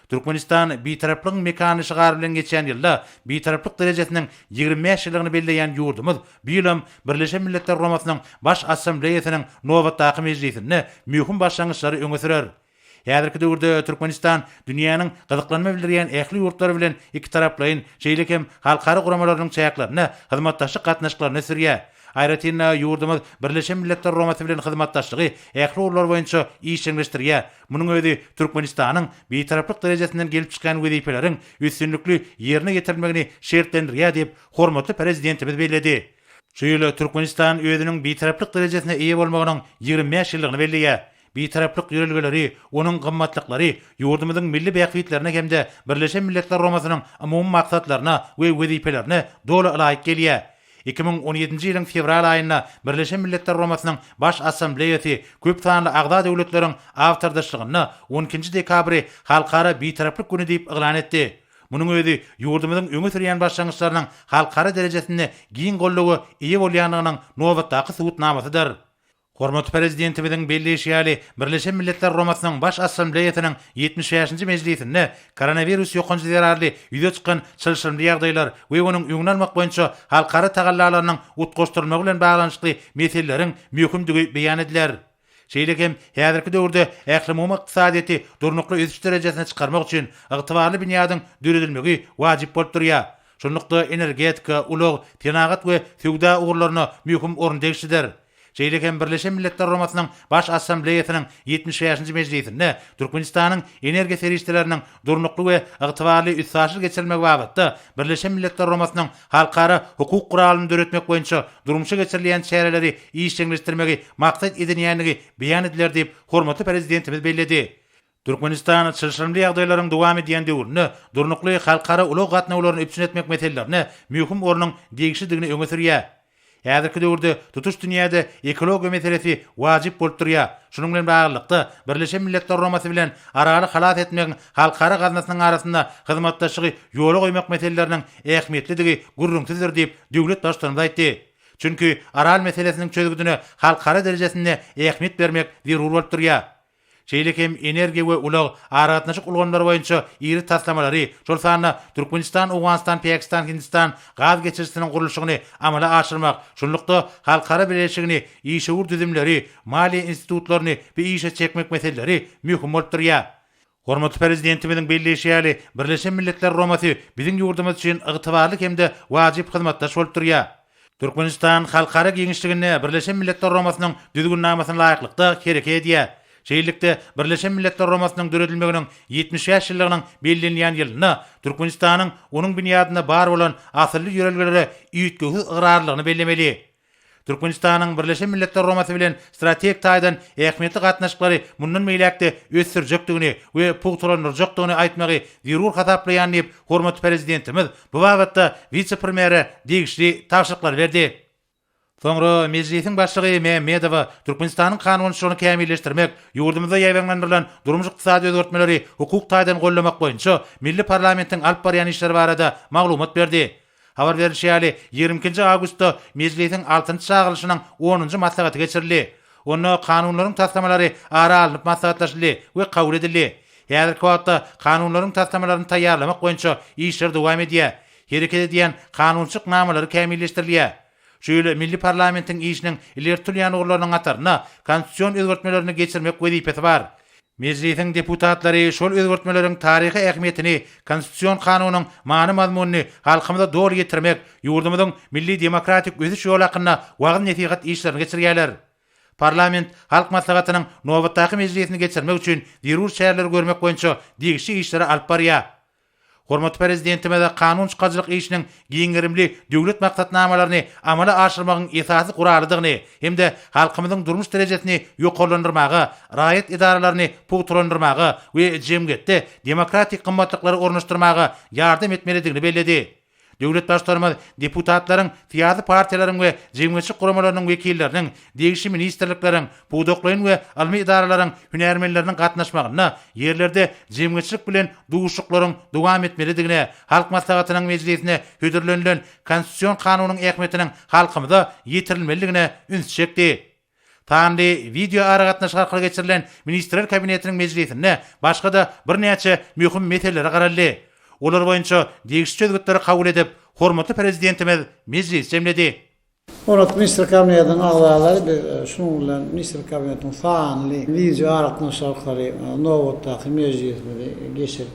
Türkmenistan Bitaraplygyň mekany şygary bilen geçýän ýylda Bitaraplyk derejesiniň 25 ýyllygyny belleýän ýurdumyz bu ýylam Birleşen Milletler Guramasynyň Baş Assambleýasynyň nobatdaky mejlisinde möhüm başlangyçlary öňe sürer. Häzirki döwürde Türkmenistan dünýäniň gyzyklanma bildirýän ähli ýurtlary bilen ikitaraplaýyn, şeýle hem halkara guramalarynyň çäklerinde hyzmatdaşlyk gatnaşyklaryny ösdürýär. Aýratyn-da, ýurdumyz Birleşen Milletler Guramasy bilen hyzmatdaşlygy ähli ugurlar boýunça işjeňleşdirýär. Munuň özi Türkmenistanyň Bitaraplyk derejesinden gelip çykýan wezipeleriň üstünlikli ýerine ýetirilmegini şertlendirýär diýip, hormatly Prezidentimiz belledi. Şu ýyl Türkmenistan özüniň Bitaraplyk derejesine eýe bolmagynyň 25 ýyllygyny belleýär. Bitaraplyk ýörelgeleri, onuň gymmatlyklary ýurdumyzyň milli bähbitlerine hem-de Birleşen Milletler Guramasynyň umumy maksatlaryna we wezipelerine doly ylaýyk gelýär. 2017-nji ýylyň fewral aýynda Birleşen Milletler Guramasynyň Baş Assambleýasy köp sanly agza döwletleriň awtordaşlygynda on ikinji dekabry Halkara Bitaraplyk güni diýip yglan etdi. Munuň özi ýurdumyzyň öňe sürýän başlangyçlarynyň halkara derejesinde giň goldawa eýe bolýandygynyň nobatdaky subutnamasydyr. Hormatly Prezidentimiziň belleýşi ýaly, Birleşen Milletler Guramasynyň Baş Assambleýasynyň 75-nji mejlisinde koronawirus ýokanjy zerarly ýüze çykan çylşyrymly ýagdaýlar we onuň öňüni almak boýunça halkara tagallalarynyň utgaşdyrylmagy bilen baglanyşykly meseleleriň möhümdigi beýan ediler. Şeýle hem häzirki döwürde ählumumy ykdysadyýeti durnukly ösüş derejesine çykarmak üçin ygtybarly binýadyň döredilmegi wajyp bolup durýar. Şunlukda energetika, ulag, senagat we söwda ugurlaryna möhüm orun degişlidir. Şeýle hem Birleşen Milletler Guramasynyň Baş Assambleýasynyň 75-nji mejlisinde Türkmenistanyň energiýa serişdeleriniň durnukly we ygtybarly üstaşyr geçirilmegi babatda Birleşen Milletler Guramasynyň halkara hukuk guralyny döretmek boýunça durmuşa geçirilýän çäreleri işjeňleşdirmegi maksat edinýändigi beýan ediler diýip, hormatly Prezidentimiz belledi. Türkmenistan çylşyrymly ýagdaýlaryň dowam edýän döwründe durnukly halkara ulag gatnawlaryny üpjün etmek meselelerine möhüm ornuň degişlidigini öňe sürýär. Häzirki döwürde tutuş dünýäde ekologiýa meselesi wajyp bolup durýar. Şunuň bilen baglylykda, Birleşen Milletler Guramasy bilen Araly halas etmegiň halkara gaznasynyň arasynda hyzmatdaşlygy ýola goýmak meseleleriniň ähmiýetlidigi gürrüňsizdir diýip, döwlet Baştutanymyz aýtdy. Çünki Aral meselesiniň çözgüdine halkara derejesinde ähmiýet bermek zerur bolup durýar. Şeýle hem energiýa we ulag, aragatnaşyk ulgamlary boýunça iri taslamalary, şol sanda Türkmenistan, Owganystan, Pakistan, Hindistan gaz geçirijisiniň gurluşygyny amala aşyrmak, şunlukda, halkara bileleşigini, işewür düzümleri, maliýe institutlaryny bu işe çekmek meseleleri möhüm bolup durýar. Hormatly Prezidentimiziň belleýşi ýaly, Birleşen Milletler Guramasy biziň ýurdumyz üçin ygtybarly hem-de wajyp hyzmatdaş bolup durýar. Türkmenistan halkara giňişliginde Birleşen Milletler Guramasynyň Düzgünnamasyna laýyklykda hereket edýär. Şeýlelikde, Birleşen Milletler Guramasynyň döredilmeginiň 75 ýyllygynyň bellenilýän ýylynda Türkmenistanyň onuň binýadynda bar bolan asylly ýörelgelere üýtgewsiz ygrarlylygyny bellemeli. Türkmenistanyň Birleşen Milletler Guramasy bilen strategik taýdan ähmiýetli gatnaşyklary mundan beýläk-de ösdürjekdigini we pugtalandyrjakdygyny aýtmagy zerur hasaplaýan diýip, hormatly Prezidentimiz bu babatda wise-premýere degişli tabşyryklary berdi. Soňra Mejlisiň Başlygy Mämmedowa Türkmenistanyň kanunçylygyny kämilleşdirmek, ýurdumyzda ýaýbaňlandyrylan durmuş-ykdysady özgertmeleri hukuk taýdan goldamak boýunça milli parlamentiň alyp barýan işleri barada maglumat berdi. Habar berlişi ýaly, 22-nji awgustda Mejlisiň altynjy çagyrylyşynyň onunjy maslahaty geçirildi. Onda kanunlaryň taslamalary ara alnyp maslahatlaşyldy we kabul edildi. Häzirki wagtda kanunlaryň taslamalaryny taýýarlamak boýunça işler dowam edýär. Hereket edýän kanunçylyk namalary kämilleşdirilýär. Şu ýyl milli parlamentiň işiniň ileri tutulýan ugurlarynyň hatarynda konstitusion özgertmelerini geçirmek wezipesi bar. Mejlisiň deputatlary şol özgertmeleriň taryhy ähmiýetini, Konstitusion kanunyň many-mazmunyny halkymyza doly ýetirmek, ýurdumyzyň milli demokratik ösüş ýoly hakynda wagyz-nesihat işlerini geçirýärler. Parlament Halk Maslahatynyň nobatdaky mejlisini geçirmek üçin zerur çäreleri görmek boýunça degişli işleri alyp barýar. Hormatly Prezidentimiz kanun çykaryjylyk işiniň giň gerimli döwlet maksatnamalaryny amala aşyrmagyň esasy guralydygyny hem-de halkymyzyň durmuş derejesini ýokarlandyrmaga, raýat edaralaryny pugtalandyrmaga we jemgyýetde demokratik gymmatlyklary ornaşdyrmaga ýardam etmelidigini belledi. Döwlet Baştutanymyz deputatlaryň, syýasy partiýalaryň we jemgyýetçilik guramalarynyň wekilleriniň, degişli ministrlikleriň, pudaklaýyn we ylmy edaralaryň hünärmenleriniň gatnaşmagynda ýerlerde jemgyýetçilik bilen duşuşyklaryň dowam etmelidigine, Halk Maslahatynyň mejlisine hödürlenilen Konstitusion kanunyň ähmiýetiniň halkymyza ýetirilmelidigine ünsi çekdi. Sanly wideoaragatnaşyk arkaly geçirilen Ministrler Kabinetiniň mejlisinde başga-da birnäçe möhüm meselelere garaldy. Olar boýunça degişli çözgütleri kabul edip, hormatly Prezidentimiz mejlisi jemledi. Hormatly Ministrler Kabinetiniň agzalary, biz şunuň bilen Ministrler Kabinetiniň sanly wideoaragatnaşyk arkaly nobatdaky mejlisimizi geçirip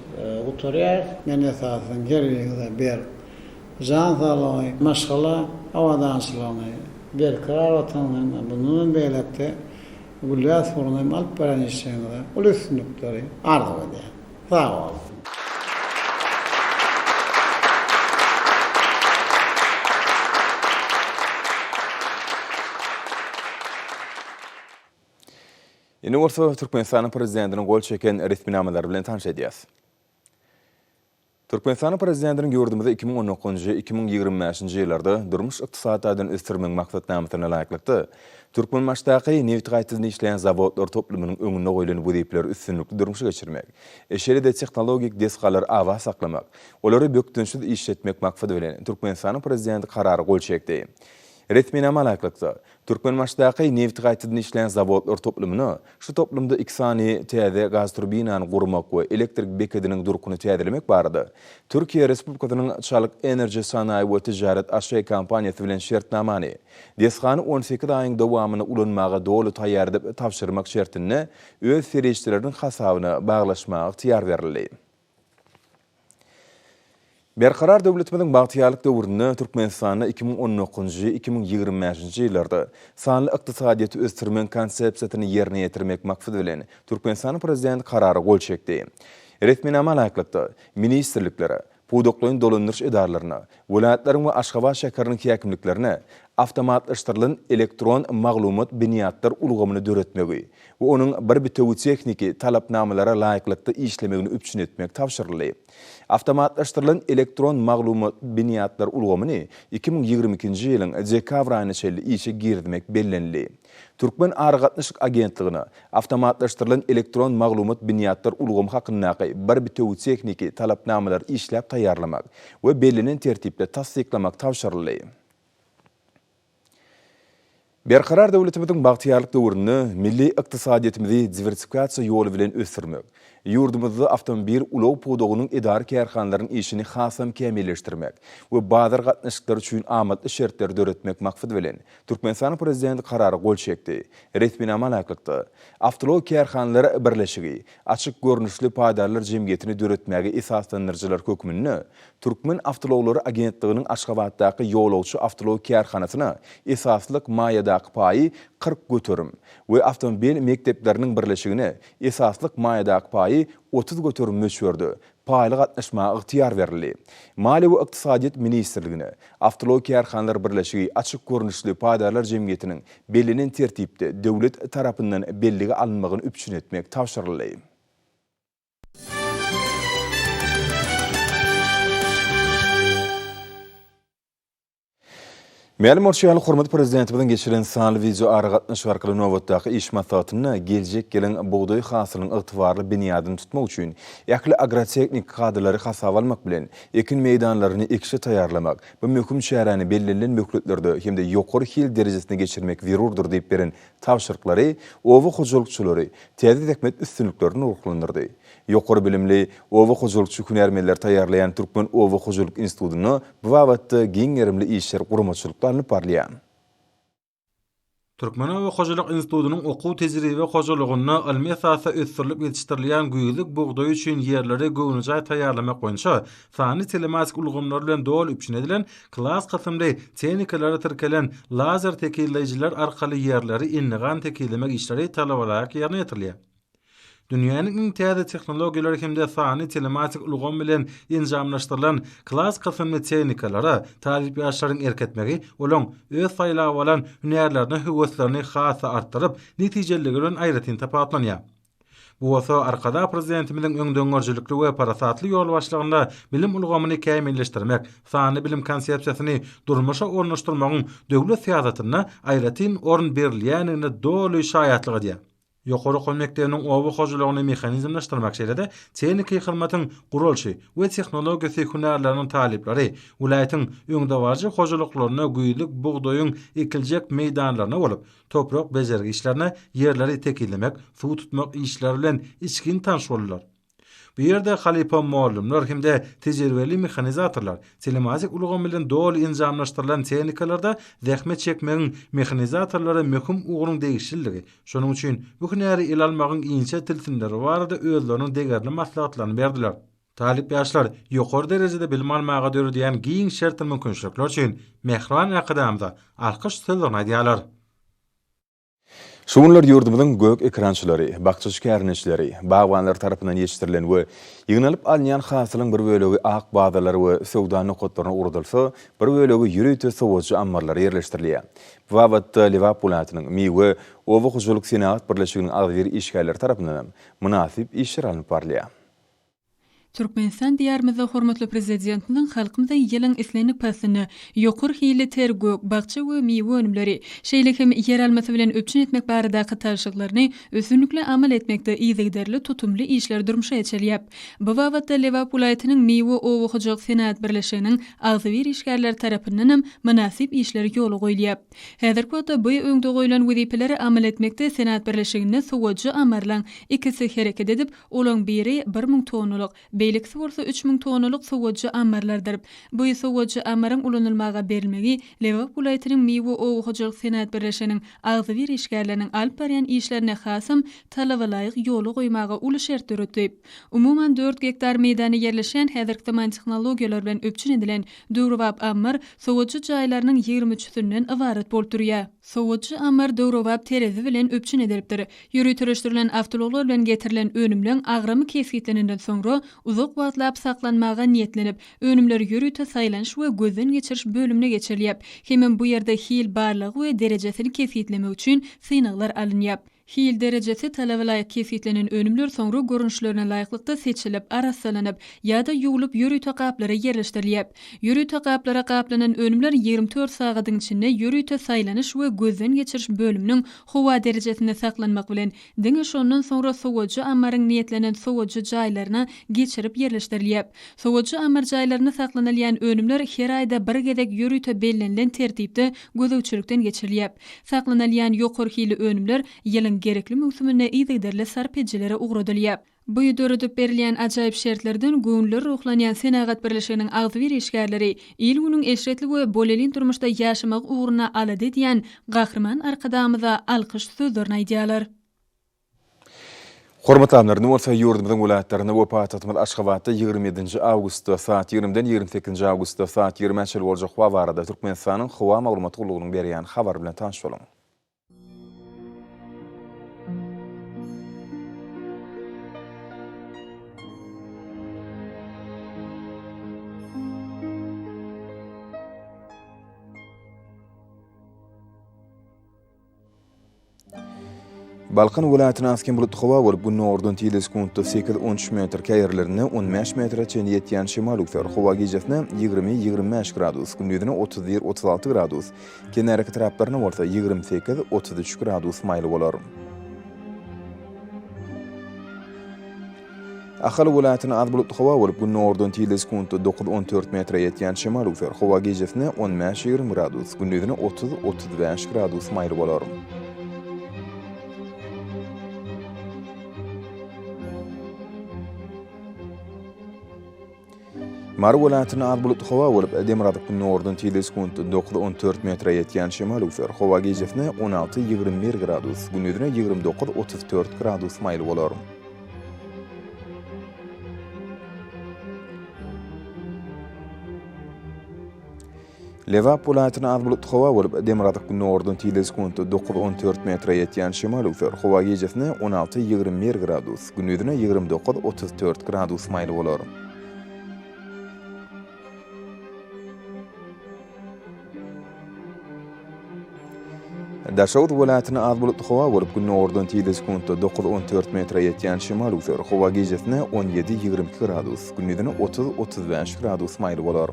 gutarýarys. Men esasan her biriňize berk jan saglygy, maşgala abadançylygyny, Berkarar Watanyň hem mundan beýläk-de gülläp ugrunda hem alyp barýan işleriňizde uly üstünlikleri arzuw edýän. Sag boluň! Indi bolsa Türkmenistanyň Prezidentiniň gol çeken resminamalary bilen tanyş edýäs. Türkmenistanyň Prezidentiniň ýurdumyzy 2019-njy, 2025-nji ýyllarda durmuş-ykdysady taýdan ösdürmegiň maksatnamasyna laýyklykda, Türkmenbaşydaky nebit gaýtadan işleýän zawodlar toplumynyň öňünde goýlan wezipeleri üstünlikli durmuşa geçirmek, şeýle-de tehnologik desgalary abat saklamak, olary bökdençsiz işletmek maksady bilen, Türkmenistanyň Prezidenti Karara gol çekdi. Resminama laýyklykda, Türkmenbaşydaky nebiti gaýtadan işleýän zawodlar toplumyna şu toplumda iki sany täze gazturbinany gurmak we elektrik bekediniň durkuny täzelemek barada Türkiýe Respublikasynyň Çalyk Enerji Sanaýy we Tijaret AŞ kompaniýasy bilen şertnamany, desgany 18 aýyň dowamynda ulanmaga doly taýýar edip tabşyrmak şertinde öz serişdeleriniň hasabyna baglaşmaga ygtyýar berildi. Berkarar döwletimiziň bagtyýarlyk döwründe Türkmenistanda 2019-njy, 2025-nji ýyllarda sanly ykdysadyýeti ösdürmegiň Konsepsiýasyny ýerine ýetirmek maksady bilen, Türkmenistanyň Prezidenti Karara gol çekdi. Resminama laýyklykda, ministrliklere, pudaklaýyn dolandyryş edaralaryna, welaýatlaryň we Aşgabat şäheriniň häkimliklerine awtomatlaşdyrylan elektron maglumat binýatlar ulgamyny döretmegi we onuň bir bitewi tehniki talapnamalara laýyklykda işlemegini üpjün etmek tabşyryldy. Awtomatlaşdyrylan elektron maglumat binýatlar ulgamyny 2022-nji ýylyň dekabr aýyna çenli işe girizmek bellenildi. Türkmen aragatnaşyk agentligine Awtomatlaşdyrylan elektron maglumat binýatlar ulgamy hakyndaky bir bitewi tehniki talapnamalary işläp taýýarlamak we bellenen tertipde tassyklamak tabşyryldy. Berkarar döwletimiziň bagtyýarlyk döwründe milli ykdysadyýetimizi diwersifikasiýa ýoly bilen ösdürmek, ýurdumyzda awtomobil ulag pudagynyň edara-kärhanalaryň işini hasam kämilleşdirmek we bazar gatnaşyklary üçin amatly şertleri döretmek maksady bilen, Türkmenistanyň Prezidenti Karara gol çekdi. Resminama laýyklykda, Awtoulag kärhanalar birleşigi açyk görnüşli paýdarlar jemgyýetini döretmäge esaslandyryjylar hökmünde Türkmen awtoulaglary agentliginiň Aşgabatdaky ýolagçy awtoulag kärhanasyna esaslyk maýadaky paýy 40% we Awtomobil mekdepleriniň birleşigine esaslyk maýadaky paýy 30% möçberde paýly gatnaşmaga ygtyýar berildi. Maliýe we ykdysadyýet ministrligine, Awtoulag kärhanalar birleşigi açyk görnüşli paýdarlar jemgyýetiniň bellenen tertipde döwlet tarapyndan bellige alynmagyny üpjün etmek tabşyryldy. Mälim bolşy ýaly, hormatly Prezidentimiziň geçiren sanly wideoaragatnaşyk arkaly nobatdaky iş maslahatynda geljek ýylyň bugdaý hasylynyň ygtybarly binýadyny tutmak üçin ähli agrotehniki kadalary hasaba almak bilen, ekin meýdanlaryny ekişe taýýarlamak, bu möhüm çäräni bellenilen möhletlerde hem-de ýokary hil derejesinde geçirmek zerurdyr diýip beren tabşyryklary oba hojalykçylary täze zähmet üstünliklerine ruhlandyrdy. Ýokary bilimli oba hojalykçy hünärmenleri taýýarlaýan Türkmen oba hojalyk institutynda bu babatda giň gerimli işler guramaçylykly alnyp barylýar. Türkmen oba hojalyk institutynyň okuw-tejribe hojalygynda ylmy esasda ösdürilip ýetişdirilýän güýzlük bugdaý üçin ýerleri göwnejaý taýýarlamak boýunça sanly telematik ulgamlary bilen doly üpjün edilen klas kysymly tehnikalara tirkelen lazer tekizleýjiler arkaly ýerleri endigan tekizlemek işleri talabalaýyk ýerine ýetirilýär. Dünýäniň iň täze tehnologiýalary hem-de sanly telematik ulgam bilen enjamlaşdyrylan klas kysymly tehnikalara talyp ýaşlaryň erk etmegi olaň öz saýlap alan hünärlerine höweslerini has-da artdyryp, netijeliligi bilen aýratyn tapawutlanýar. Bu bolsa Arkadag Prezidentimiziň öňdengörüjilikli we parasatly ýolbaşçylygynda bilim ulgamyny kämilleşdirmek, sanly bilim konsepsiýasyny durmuşa ornaşdyrmagyň döwlet syýasatynda aýratyn orun berilýändigine doly şaýatlyk edýär. Ýokary okuw mekdebiniň oba hojalygyny mehanizmleşdirmek, şeýle-de tehniki hyzmatyň guralyşy we tehnologiýasy hünärleriniň talyplary welaýatyň öňdebaryjy hojalyklarynda güýzlük bugdaýyň ekiljek meýdanlarynda bolup, toprak bejergi işlerine, ýerleri tekizlemek, suw tutmak işleri bilen içgin tanyş boldular. Bu ýerde halypa mugallymlar hem-de tejribeli mehanizatorlar telematik ulgam bilen doly enjamlaşdyrylan tehnikalarda zähmet çekmegiň mehanizatorlara möhüm ugruň degişliligi, şonuň üçin bu hünäri ele almagyň inçe tilsimleri barada özleriniň degerli maslahatlaryny berdiler. Talyp ýaşlar ýokary derejede bilim almaga döredýän giň şertli mümkinçilikler üçin mähriban Arkadagymyza alkyş sözlerini aýdýarlar. Şu günler ýurdumyzyň gök ekrançylary, bakjaçy kärendeçileri, bagbanlary tarapyndan ýetişdirilen we ýygnalyp alynýan hasylyň bir bölegi ak bazarlara we söwda nokatlaryna ugradylsa, bir bölegi ýörite sowadyjy ammarlara ýerleşdirilýär. Bu babatda Lebap welaýatynyň Miwe oba hojalyk senagat birleşiginiň agzybir işgärleri tarapyndan hem mynasyp işler alnyp barylýar. Türkmenistan Diýarymyzda hormatly Prezidentimiziň halkymyza ýylyň islendik paslynda ýokary hilli ter gök, bakja we miwe önümleri, şeýle hem ýeralmasy bilen üpjün etmek baradaky tabşyryklaryny üstünlikli amal etmekde yzygiderli tutumly işler durmuşa geçirilýär. Bu babatda Lebap welaýatynyň Miwe oba hojalyk senagat birleşiginiň agzybir işgärleri tarapyndanam mynasyp işler ýola goýulýar. Häzirki wagtda bu öňde goýlan wezipeleri amal etmekde senagat birleşiginde sowadyjy ammarlaryň ikisi hereket edip, Olaň biri 1000 tonnalyk, beýlekisi bolsa 3000 tonnalyk sowadyjy ammarlardyr. Bu sowadyjy ammaryň ulanylmaga berilmegi Lebap welaýatynyň Miwe oba hojalyk senagat birleşiginiň agzybir işgärleriniň alyp barýan işlerini hasam talabalaýyk ýola goýmaga uly şert döretdi. Umuman, dört gektar meýdanda ýerleşýän häzirki zaman tehnologiýalar bilen üpjün edilen döwrebap ammar sowadyjy jaýlarynyň 20 üçüsinden ybarat bolup durýar. Sowadyjy ammar döwrebap terezi bilen üpjün edilipdir. Ýöriteleşdirilen awtoulaglar bilen getirilen önümleň agramy kesgitlenenden soňra, uzak wagtlap saklanmaga niýetlenip, önümler ýörite saýlanyş we gözden geçiriş bölümine geçirilýär. Hemem bu ýerde hil barlagy we derejesini kesgitlemek üçin synaglar alynýar. Hil derejesi talaba laýyk kesgitlenen önümler soňra görnüşlerine laýyklykda seçilip, arassalanyp ýa-da ýuwlup ýörite gaplara ýerleşdirilýär. Ýörite gaplara gaplanan önümler 24 sagadyň içinde ýörite saýlanyş we gözden geçiriş bölüminiň howa derejesinde saklanmak bilen, diňe şondan soňra sowadyjy ammaryň niýetlenen sowadyjy jaýlaryna geçirip ýerleşdirilýär. Sowadyjy ammar jaýlarynda saklanylýan önümler her aýda bir gezek ýörite bellenilen tertipde gözegçilikden geçirilýär. Saklanylýan ýokary hilli önümler ýylyň gerekli möwsüminde yzygiderli sarp edijilere ugradylýar. Bu döredip berilýän ajaýyp şertlerden göwünleri ruhlanýan Senagat birleşiginiň agzybir işgärleri il-günüň eşretli we bolelin durmuşda ýaşamagy ugrunda alada edýän Gahryman Arkadagymyza alkyş sözlerini aýdýarlar. Hormatly adamlar, indi bolsa ýurdumyzyň welaýatlarynda we paýtagtymyz Aşgabatda 27 nji awgustda saat 20-den 28 nji awgustda saat 20-ä çenli boljak howa barada Türkmenistanyň Howa maglumat gullugynyň berýän habary bilen tanyş boluň. Balkan welaýatynda az-kem bulutly howa bolup, günordan tizligi sekuntda sekiz, on üç metr, käýerlerinde on bäş metre çenli ýetýän şemal öwser. Howa gijesine 20, 25 gradus, gündizine 31, 36 gradus, kenarýaka etraplarynda bolsa 28, 33 gradus maýyl bolar. Ahal welaýatynda az bulutly howa bolup, günordan tizligi sekuntda dokuz, on dört metre ýetýän şemal öwser. Howa gijesine on bäş, 20 gradus, gündizine 30, 35 gradus maýyl bolar. Mary welaýatynda az bulutly howa bolup, demirgazyk-gündogardan tizligi sekuntda dokuz, on dört metre ýetýän şemal öwser. Howa gijesine on alty, 21 gradus, gündizine 29, 34 gradus maýyl bolar. Lebap welaýatynda az bulutly howa bolup, demirgazyk-gündogardan tizligi sekuntda dokuz, on dört metre ýetýän şemal öwser. Howa gijesine on alty, 21 gradus, gündizine 29, 34 gradus maýyl bolar. Daşoguz welaýatynda az bulutly howa bolup, günordan tizligi sekuntda dokuz, on dört metre ýetýän şemal öwser. Howa gijesine on ýedi, 22 gradus, gündizine 30, 35 gradus maýyl bolar.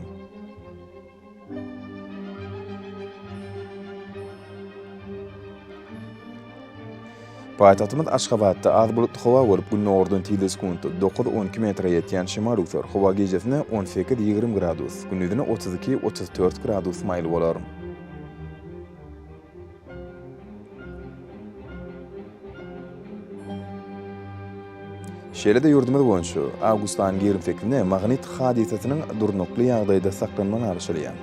Paýtagtymyz Aşgabatda az bulutly howa bolup, günordan tizligi sekuntda dokuz, on iki metre ýetýän şemal öwser. Howa gijesine on sekiz, 20 gradus, gündizine 32, 34 gradus maýyl bolar. Şeýle-de ýurdumyz boýunça awgust aýynyň 28-inde magnit hadysasynyň durnukly ýagdaýda saklanmagy garaşylýar.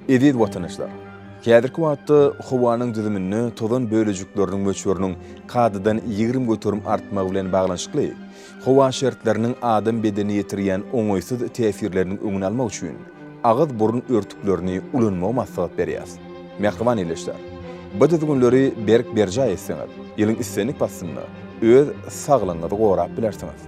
Eziz watandaşlar! Häzirki wagtda howanyň düzüminde tozan bölejikleriniň möçberiniň kadadan 20% artmagy bilen baglanyşykly howa şertleriniň adam bedenine ýetirýän oňaýsyz täsirleriniň öňüni almak üçin agyz-burun örtüklerini ulanmagy maslahat berýäris. Mähriban ildeşler! Bu düzgünleri berk berjaý etseňiz, ýylyň islendik paslynda öz saglygyňyzy gorap bilersiňiz.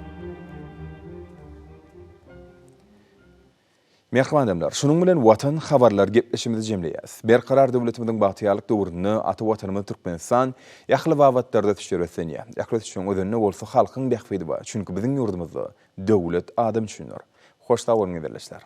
Mähriban adamlar, şunuň bilen Watan habarlar gepleşigimizi jemleýäris. Berkarar döwletimiziň bagtyýarlyk döwründe ata Watanymyz Türkmenistan ähli babatlarda ösüşlere beslenýär. Ähli ösüşiň özeninde bolsa halkyň bähbidi bar. Çünki biziň ýurdumyzda döwlet adam üçindir. Hoş sag boluň ildeşler!